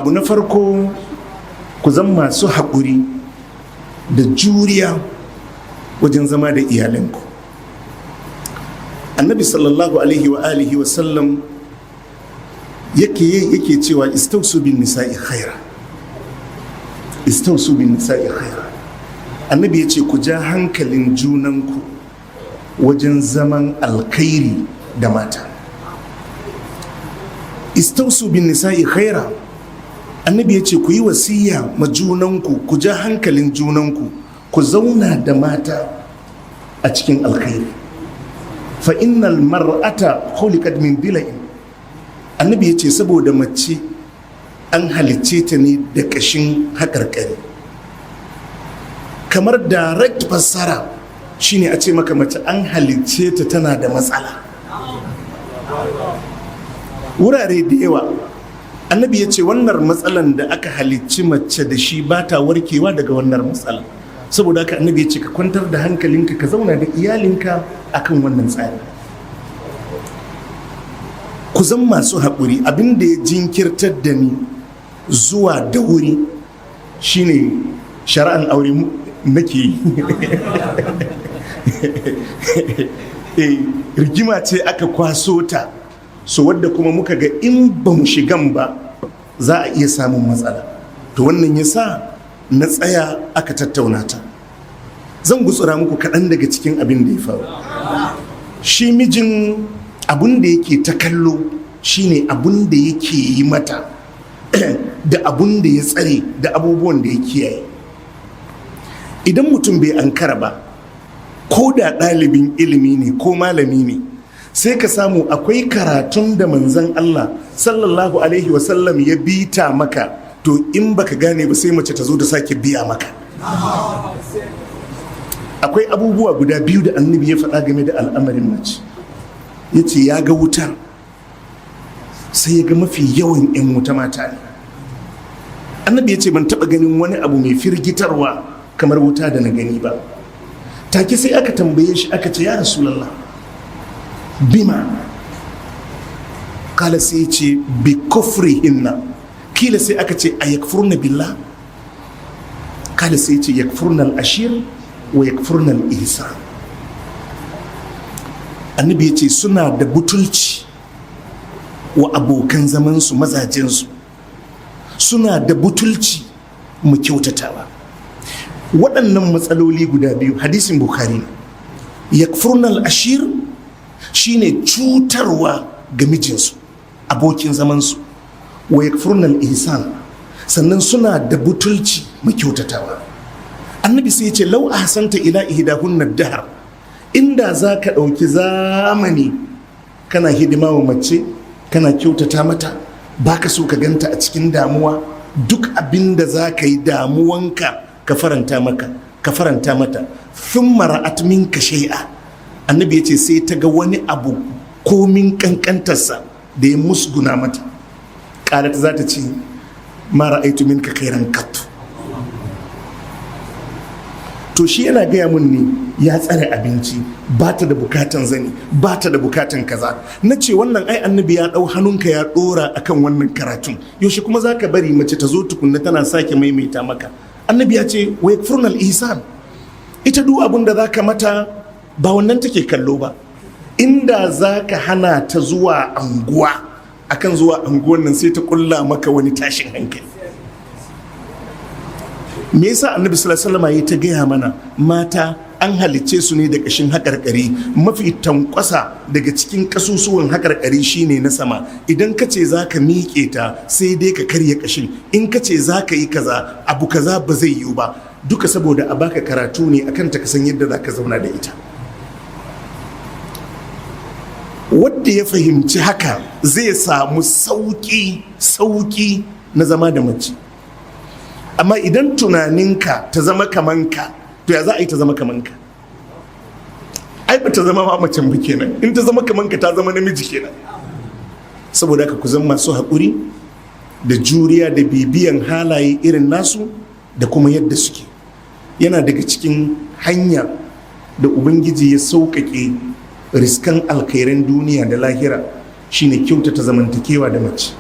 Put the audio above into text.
Abu na farko, ku zama masu haƙuri da juriya wajen zama da iyalanku. Annabi sallallahu alaihi wa alihi wa sallam yake cewa, "Istausu bin nisa'i khaira, istausu bin nisa'i khaira." Annabi ya ce ku ja hankalin junanku wajen zaman alkhairi da mata. "Istausu bin nisa'i khaira." Annabi ya ce ku yi wasiya ma junanku, ku ja hankalin junanku, ku zauna da mata a cikin alkhairi. "Fa innal mar'ata khuliqat min dila'in." Annabi ya ce saboda mace an halicce ta ne da kashin haƙarƙari. Kamar direct fassara shine a ce maka mace an halicce ta tana da matsala. Wurare da yawa Annabi ya ce wannan matsalan da aka halicci mace da shi ba ta warkewa daga wannan matsalan. Saboda haka Annabi ya ce ka kwantar da hankalinka, ka zauna da iyalinka akan wannan tsari. Ku zan masu haƙuri. Abin da ya jinkirtar da ni zuwa da wuri shine shari'an aure nake yi. Rigima ce aka kwaso ta, so wadda kuma muka ga in ba mu shigan ba za a iya samun matsala. To wannan ya sa na tsaya aka tattauna ta. Zan gutsura muku kaɗan daga cikin abin da ya faru. Shi mijin, abin da yake ta kallo shine abin da yake yi mata da abin da ya tsare da abubuwan da ya kiyaye. Idan mutum bai ankara ba, ko da ɗalibin ilimi ne ko malami ne, sai ka samu akwai karatun da Manzan Allah sallallahu alaihi wasallam ya bita maka, to in baka gane ba, sai mace ta zo da sake biya maka. Akwai abubuwa guda biyu da Annabi ya faɗa game da al'amarin mace. Ya ce ya ga wuta, sai ya ga mafi yawan 'yan wuta mata ne. Annabi ya ce ban taɓa ganin wani abu mai firgitarwa kamar wuta da na gani ba. Take sai aka tambaye shi, aka ce, "Ya Rasulallah, bima?" Kala, sai ce, "Bi kufrihinna." Kila, sai aka ce, "A yakfurna billah?" Kala, sai ce, "Yakfurna al-ashir wa yakfurna al-ihsan." Annabi ya ce suna da butulci wa abokan zamansu, mazajensu, suna da butulci mu kyautatawa. Waɗannan matsaloli guda biyu, hadisin Bukhari ne. Yakfurna al-ashir shine cutarwa ga mijinsu, abokin zamansu. Wa yakfurna al-ihsan, sannan suna da butulci mu kyautatawa. Annabi sai ya ce, "Lau ahsanta ila ihdahunna dahar," inda za ka ɗauki zamani kana hidima wa mace, kana kyautata mata, baka so ka ganta a cikin damuwa, duk abin da za ka yi damuwanka ka faranta maka, ka faranta mata, "Thumma ra'at minka shay'a," Annabi ya ce sai ta ga wani abu komin kankantarsa da ya musguna mata, "Qalat," za ta ce, "Ma ra'aitu minka khairan qattu." To shi yana gaya mun ne ya tsare abinci, ba ta da bukatan zani, ba ta da bukatan kaza. Na ce wannan ai Annabi ya dau hannunka ya dora akan wannan karatun. Yaushe kuma za ka bari mace ta zo tukunna tana sake maimaita maka? Annabi ya ce wa yakfurnal ihsan. Ita duk abin da za ka mata ba wannan take kallo ba. Inda za ka hana ta zuwa anguwa, akan zuwa anguwan nan sai ta kulla maka wani tashin hankali. Me yasa Annabi sallallahu alaihi wasallam ya ta gaya mana mata an halicce su ne da kashin haƙarƙari? Mafi tankwasa daga cikin ƙasusuwan haƙarƙari shine na sama. Idan ka ce za ka miƙe ta, sai dai ka karya ƙashin. In ka ce za ka yi kaza, abu kaza ba zai yiwu ba. Duka saboda a baka karatu ne akan ta, ka san yadda za ka zauna da ita. Wadda ya fahimci haka zai samu sauƙi sauƙi na zama da mace. Amma idan tunaninka ta zama kamanka, to ya za a yi ta zama kamanka? Ai ba ta zama ma macen ba kenan. In ta zama kamanka, ta zama namiji kenan. Saboda haka ku zama masu haƙuri da juriya da bibiyan halaye irin nasu da kuma yadda suke. Yana daga cikin hanya da Ubangiji ya sauƙaƙe riskan alkhairan duniya da lahira shine kyautata zamantakewa da mace.